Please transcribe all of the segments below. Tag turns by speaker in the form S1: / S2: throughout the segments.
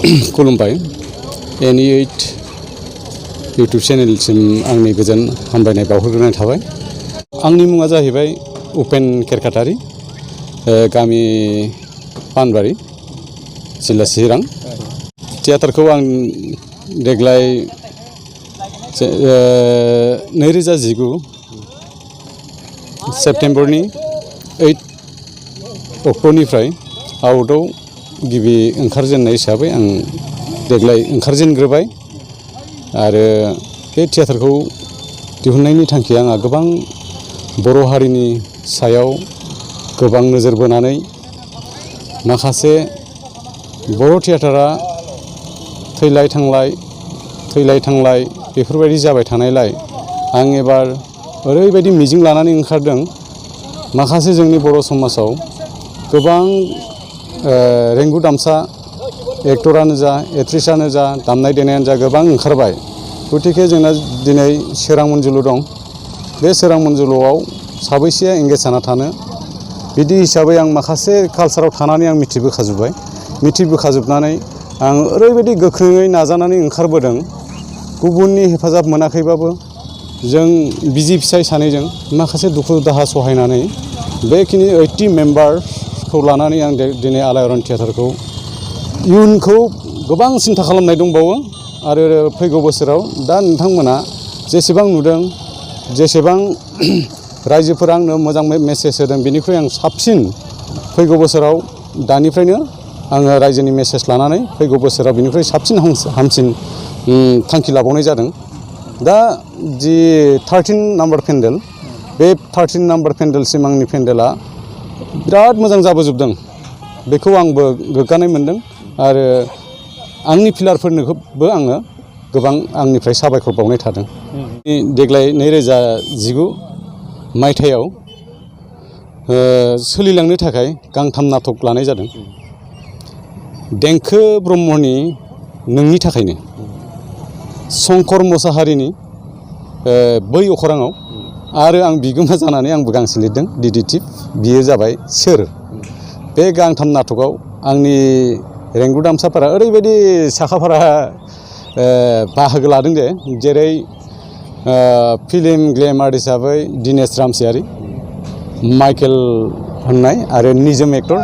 S1: खुलुमबाय NE8 YouTube चेनेलसिम आंनि गोजोन हामलायनाय बावहरग्रोनाय थाबाय। आंनि मुङा जाहैबाय उपेन केरकाटारि, गामि पानबारि, जिल्ला चिरां। थियेटारखौ आं देग्लाय 2019 सेप्तेम्बरनि 8 अक्ट'निफ्राय आउटआव गिबि ओंखारजेननाय हिसाबै आं देग्लाय ओंखारजेनग्रोबाय आरो बे थियेटारखौ दिहुननायनि थांखिया आंहा गोबां बर' हारिनि सायाव गोबां नोजोर बोनानै माखासे बर' थियेटारा थैलाय थांलाय बेफोरबायदि जाबाय थानायलाय आं एबार ओरैबायदि मिजिं लानानै ओंखारदों, माखासे जोंनि बर' समाजाव गोबां रेंगु दामसा एक्टरानो जा एक्ट्रिसानो जा दामनाय देनायानो जा गोबां ओंखारबाय। गतिके जोंना दिनै सोरां मन्जुलु दं। बे सोरां मन्जुलुआव साबैसेया एंगेज जाना थानो, बिदि हिसाबै आं माखासे कालसाराव थानानै आं मिथिबोखाजोबनानै आं ओरैबायदि गोख्रोङै नाजानानै ओंखारबोदों। गुबुननि हेफाजाब मोनाखैबाबो जों बिसि फिसाय सानैजों माखासे दुखु दाहा सहायनानै बेखिनि 80 मेम्बारखौ लानानै आं दिनै आलायारन थियेटारखौ इयुनखौ गोबां सिन्था खालामनाय दंबावो आरो फैगौ बोसोराव दा नोंथांमोना जेसेबां नुदों, जेसेबां रायजोफोरा आंनो मोजां मेसेज होदों, बेनिख्रुइ आं साबसिन फैगौ बोसोराव दानिफ्रायनो आङो रायजोनि मेसेज लानानै फैगौ बोसोराव बिनिख्रुइ साबसिन हामसिन थांखि लाबावनाय जादों। दा जि 13 नाम्बार पेन्डेल, बे 13 नाम्बार पेन्डेलसिम आंनि पेन्डेला बिराद मोजां जाबोजोबदों। बेखौ आंबो गोग्गानाय मोन्दों आरो आंनि फिलारफोरनोबो आङो गोबां आंनिफ्राय साबायखर बावनाय थादों। देग्लाय 2019 मायथाइयाव सोलिलांनो थाखाय गांथाम नाटक लानाय जादों। देंखो ब्रह्मनि नोंनि थाखायनो, शंकर मोसाहारिनि बै अखराङाव, आरो आं बिगोमा जानानै आंबो गांसे लिरदों डिडिटिभ, बियो जाबाय सोर। बे गांथाम नाटकआव आंनि रेंगु दामसाफोरा ओरैबायदि साखाफारा बाहागो लादों दे, जेरै फिल्म ग्लेमार हिसाबै दिनेश रामसियारि, माइकेल होननाय आरो निजोम एक्टर,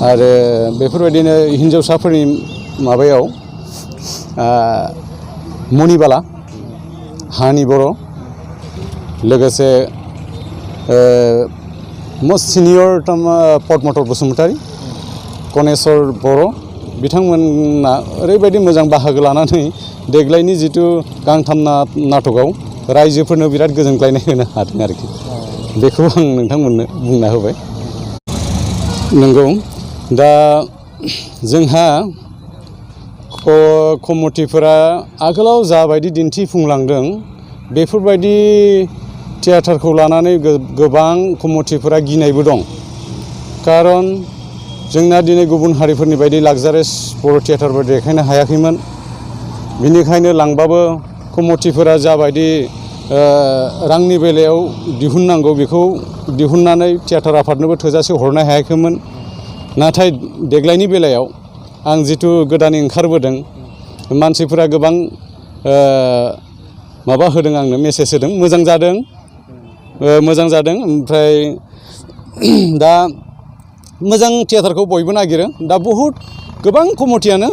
S1: आरो बेफोरबायदिनो हिन्जावसाफोरनि माबायाव मणिबाला, हानि बर', लोगोसे मस्ट सिनियर पद्मनाथ बसुमतारी, कनेश्वर बर', बिथांमोना ओरैबायदि मोजां बाहागो लानानै देग्लायनि जिथु गांथाम नाटकआव रायजोफोरनो बिराद गोजोनग्लायनाय होनो हादों आरोखि। बेखौ आं नोंथांमोननो बुंना होबाय। नंगौ, दा जोंहा कमिटिफोरा आगोलाव जाबायदि दिन्थिफुंलांदों, बेफोरबायदि थियेटारखौ लानानै गोबां कमिटिफोरा गिनायबो दं। खारन जोंना दिनै गुबुन हारिफोरनि बायदि लाक्जारियास बर' थियेटारबो देखायनो हायाखैमोन। बिनिखायनो लांबाबो कमिटिफोरा जाबायदि रांनि बेलायाव दिहुननांगौ बेखौ दिहुननानै थियेटार आफादनोबो थोजासे हरनो हायाखैमोन। नाथाय देग्लायनि बेलायाव आं जिथु गोदानै ओंखारबोदों, मानसिफोरा गोबां माबा होदों, आंनो मेसेज होदों, मोजां जादों। ओमफ्राय दा मोजां थियेटारखौ बयबो नागिरो। दा गोबां कमिटियानो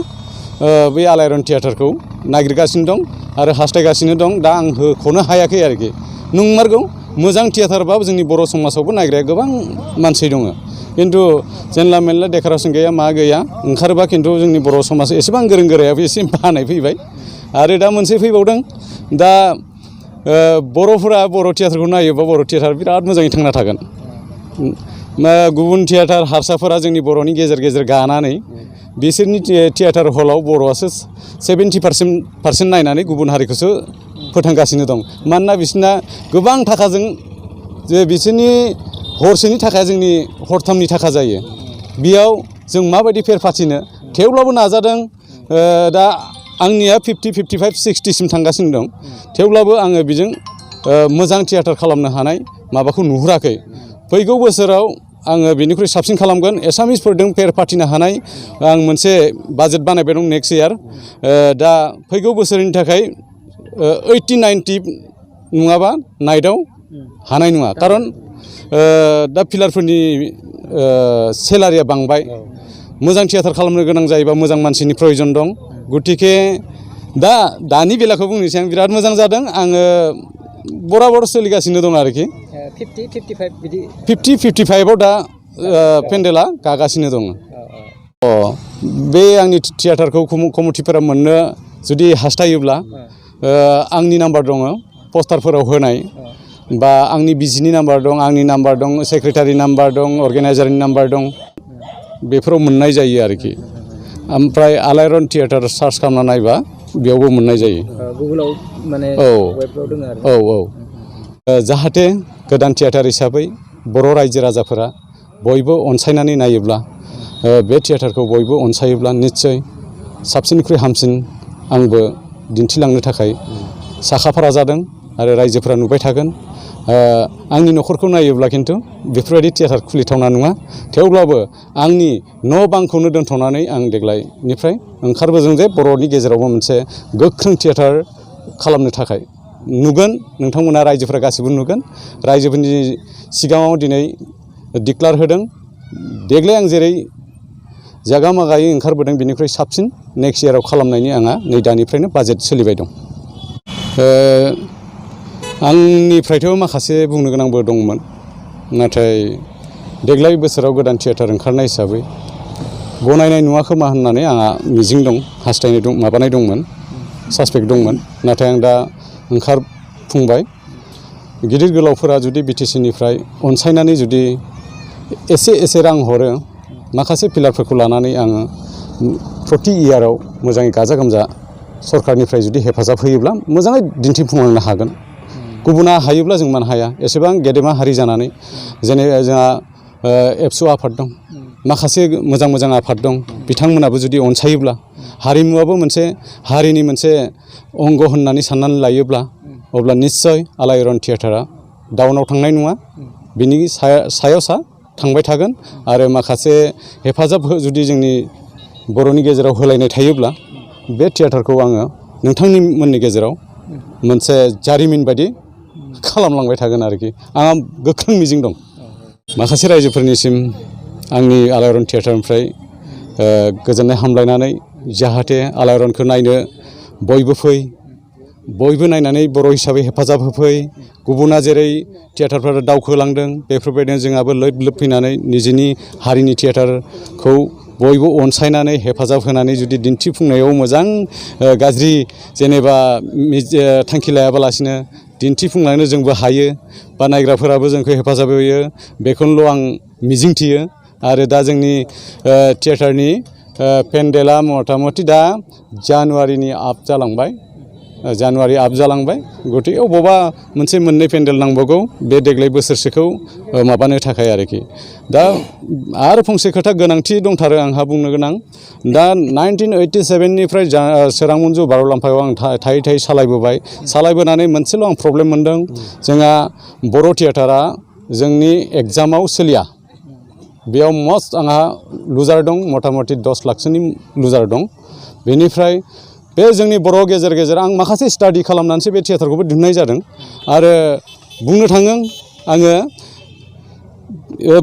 S1: बे आलायारन थियेटारखौ नागिरगासिनो दं आरो हास्थायगासिनो दं। दा आं होख'नो हायाखै आरोखि। नंमारगौ, मोजां थियेटारबाबो जोंनि बर' समाजावबो नागिरग्राया गोबां मानसि दङ। खिन्थु जानला मेनला डेक'रेसन गैया, मा गैया, ओंखारोबा खिन्थु जोंनि बर' समाज एसेबां गोरों गोरायाबो एसे बानाय फैबाय। आरो दा मोनसे फैबावदों, दा बर'फोरा बर' थियेटारखौ नायोबा बर' थियेटार बिराद मोजाङै थांना थागोन। गुबुन थियेटार हारसाफोरा जोंनि बर'नि गेजेर गेजेर गानानै बिसोरनि थियेटार हलाव बर'आसो 70% नायनानै गुबुन हारिखौसो फोथांगासिनो दं। मानोना बिसोरना गोबां थाखाजों, जे बिसोरनि हरसेनि थाखाय जोंनि हरथामनि थाखा जायो। बेयाव जों माबायदि फेर फाथिनो, थेवब्लाबो नाजादों। दा आंनिया 50, 55, 60सिम थांगासिनो दं। थेवब्लाबो आङो बेजों मोजां थियेटार खालामनो हानाय माबाखौ नुहुराखै। फैगौ बोसोराव आङो बेनिख्रुइ साबसिन खालामगोन एसामिसफोरजों फेर फाथिनो हानाय आं मोनसे बाजेट बानायबाय दं नेक्स्ट इयार दा फैगौ बोसोरनि थाखाय 80-90 नङाबा नाइटआव हानाय नङा खारन दा फिलारफोरनि सेलारिया बांबाय मोजां थियाटार खालामनो गोनां जायोबा मोजां मानसिनि प्रयजन दं गतिके दानि बेलाखौ बुंनोसै आं बिराद मोजां जादों आङो बराबर सोलिगासिनो दं आरोखि
S2: 50-55 बिदि
S1: 50-55आव दा पेन्डेला गागासिनो दङ बे आंनि थियाटारखौ कमिटिफोरा मोननो जुदि हास्थायोब्ला आंनि नाम्बार दङ पस्टारफोराव होनाय बा आंनि बिजिनि नाम्बार दं आंनि नाम्बार दं सेक्रेटारि नाम्बार दं अर्गेनाइजारनि नाम्बार दं बेफोराव मोननाय जायो आरोखि ओमफ्राय आलायारन थियाटार सार्च खालामना नायबा बेयावबो मोननाय जायो
S2: गुगोलाव माने
S1: औ
S2: वेबफ्राव दङ आरो
S1: जाहाथे गोदान थियाटार हिसाबै बर' रायजो राजाफोरा बयबो अनसायनानै नायोब्ला बे थियाटारखौ बयबो अनसायोब्ला निस्सय साबसिननिख्रुइ हामसिन आंबो दिन्थिलांनो थाखाय साखाफारा जादों आरो रायजोफोरा नुबाय थागोन आंनि न'खरखौ नायोब्ला खिन्थु बेफोरबायदि थियाटार खुलिथावना नङा थेवब्लाबो आंनि न' बांखौनो दोनथ'नानै आं देग्लायनिफ्राय ओंखारबोदों जे बर'नि गेजेरावबो मोनसे गोख्रों थियाटार खालामनो थाखाय नुगोन नोंथांमोना रायजोफोरा गासिबो नुगोन रायजोफोरनि सिगाङाव दिनै डिक्लार होदों देग्लाय आं जेरै जागा मागायै ओंखारबोदों बेनिख्रुइ साबसिन नेक्स्ट इयाराव खालामनायनि आंहा नै दानिफ्रायनो बाजेट सोलिबाय दं आंनिफ्रायथ' माखासे बुंनो गोनांबो दंमोन नाथाय देग्लाय बोसोराव गोदान थियाटार ओंखारनाय हिसाबै गनायनाय नङा खोमा होननानै आंहा मिजिं दं हास्थायनाय दं माबानाय दंमोन सासपेक्ट दंमोन नाथाय आं दा ओंखारफुंबाय गिदिर गोलावफोरा जुदि बिटिसिनिफ्राय अनसायनानै जुदि एसे रां हरो माखासे पिलारफोरखौ लानानै आङो प्रति इयाराव मोजाङै गाजा गोमजा सरकारनिफ्राय जुदि हेफाजाब होयोब्ला मोजाङै दिन्थिफुंलांनो हागोन गुबुना हायोब्ला जों मानो हाया एसेबां गेदेमा हारि जानानै जेनेबा जोंहा एबसु आफाद दं माखासे मोजां आफाद दं बिथांमोनाबो जुदि अनसायोब्ला हारिमुवाबो मोनसे हारिनि मोनसे अंग होननानै साननानै लायोब्ला अब्ला निस्सय आलायारन थियाटारा डाउनाव थांनाय नङा बिनि सायाव थांबाय थागोन आरो माखासे हेफाजाब जुदि जोंनि बर'नि गेजेराव होलायनाय थायोब्ला बे थियाटारखौ आङो नोंथांमोननि गेजेराव मोनसे जारिमिन बायदि खालामलांबाय थागोन आरोखि आंहा गोख्रों मिजिं दं माखासे रायजोफोरनिसिम आंनि आलायारन थियाटारनिफ्राय गोजोननाय हामलायनानै जाहाथे आलायारनखौ नायनो बयबो नायनानै बर' हिसाबै हेफाजाब होफै गुबुना जेरै थियाटारफोरा दावखोलांदों बेफोरबायदिनो जोंहाबो लोब फैनानै निजेनि हारिनि थियाटारखौ बयबो अनसायनानै हेफाजाब होनानै जुदि दिन्थिफुंनायाव मोजां गाज्रि जेनेबा थांखि लायाबालासिनो दिन्थिफुंलांनो जोंबो हायो बा नायग्राफोराबो जोंखौ हेफाजाब होयो बेखौनोल' आं मिजिंथियो आरो दा जोंनि थियाटारनि पेन्डेला मथा मथि दा जानुवारिनि आप जालांबाय गतिके अबावबा मोनसे मोननै पेन्डेल नांबावगौ बे देग्लाय बोसोरसेखौ माबानो थाखाय आरोखि दा आरो फंसे खोथा गोनांथि दंथारो आंहा बुंनो गोनां दा 1987निफ्राय सोरां मन्जु बार'लाम्फायाव आं थायै सालायबोनानै मोनसेल' आं प्रब्लेम मोन्दों जोंहा बर' थियाटारा जोंनि एग्जामाव सोलिया बेयाव मस्ट आंहा लुजार दं मथा मथि 10 लाखसोनि लुजार दं बेनिफ्राय बे जोंनि बर' गेजेर आं माखासे स्टाडि खालामनानैसो बे थियाटारखौबो दिहुननाय जादों आरो बुंनो थाङो आङो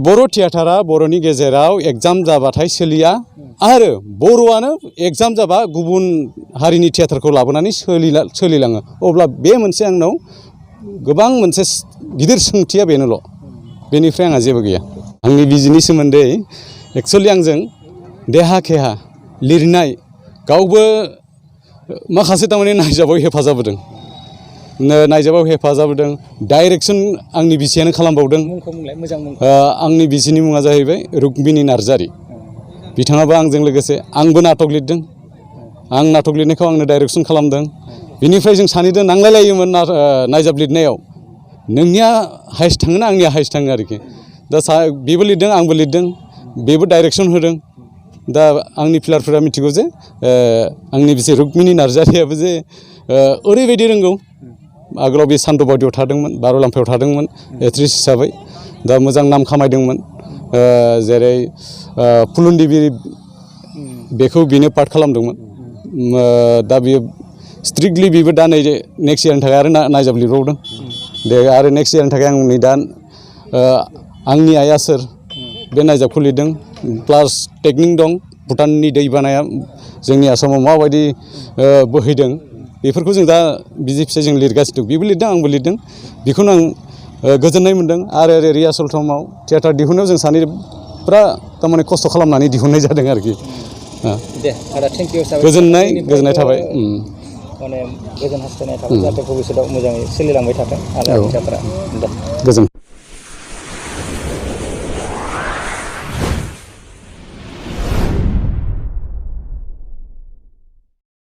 S1: बर' थियाटारा बर'नि गेजेराव एग्जाम जाबाथाय सोलिया आरो बर'आनो एग्जाम जाबा गुबुन हारिनि थियाटारखौ लाबोनानै सोलिलाङो अब्ला बे मोनसे आंनाव गोबां मोनसे गिदिर सोंथिया बेनोल' बेनिफ्राय आंहा जेबो गैया आंनि बिजिनि सोमोन्दै एक्सुवेलि आंजों देहा खेहा लिरनाय गावबो माखासे थारमाने नायजाबाव हेफाजाब होदों डाइरेक्सन आंनि बिसियानो खालामबावदों आंनि बिसिनि मुङा जाहैबाय रुक्मिनि नार्जारि बिथाङाबो आंजों लोगोसे आंबो नाटक लिरदों आं नाटक लिरनायखौ आंनो डाइरेक्सन खालामदों बिनिफ्राय जों सानैजों नांलायलायोमोन नायजाब लिरनायाव नोंनिया हाइस्ट थाङोना आंनिया हाइस्ट थाङो आरोखि दा बेबो लिरदों आंबो लिरदों बेबो डाइरेक्सन होदों दा आंनि फिलारफोरा मिथिगौ जे आंनि बिसि रुक्मिनि नार्जारियाबो जे ओरैबायदि रोंगौ आगोलाव बे सान्द बायदियाव थादोंमोन बार'लाम्फायाव थादोंमोन एक्ट्रिस हिसाबै दा मोजां नाम खामायदोंमोन जेरै फुलुन देबि बेखौ बिनो पार्ट खालामदोंमोन। दा बियो स्ट्रिक्टलि बेबो दा नै नेक्स्ट इयारनि थाखाय आरो नायजाब लिरबावदों। दे आरो नेक्स्ट इयारनि थाखाय आं नै दा आंनि आइया सोर बे नायजाबखौ लिरदों। प्लास टेकनिक दं भुटाननि दै बानाया जोंनि आसामाव माबायदि बोहैदों बेफोरखौ जों दा बिजे फिसाय जों लिरगासिनो दं। बेबो लिरदों आंबो लिरदों। बेखौनो आं गोजोननाय मोन्दों। आरो ओरै रियासल समाव थियेटार दिहुननायाव जों सानै फुरा थारमाने खस्थ' खालामनानै दिहुननाय जादों आरोखि।
S2: दे आदा थेंक इउ साबायखर।
S1: गोजोननाय थाबाय।
S2: माने गोजोन हास्थायनाय थाबाय जाहाथे भबिष्यतआव मोजाङै सोलिलांबाय थाथों आरो फिसाफोरा दे
S1: गोजोन्थों।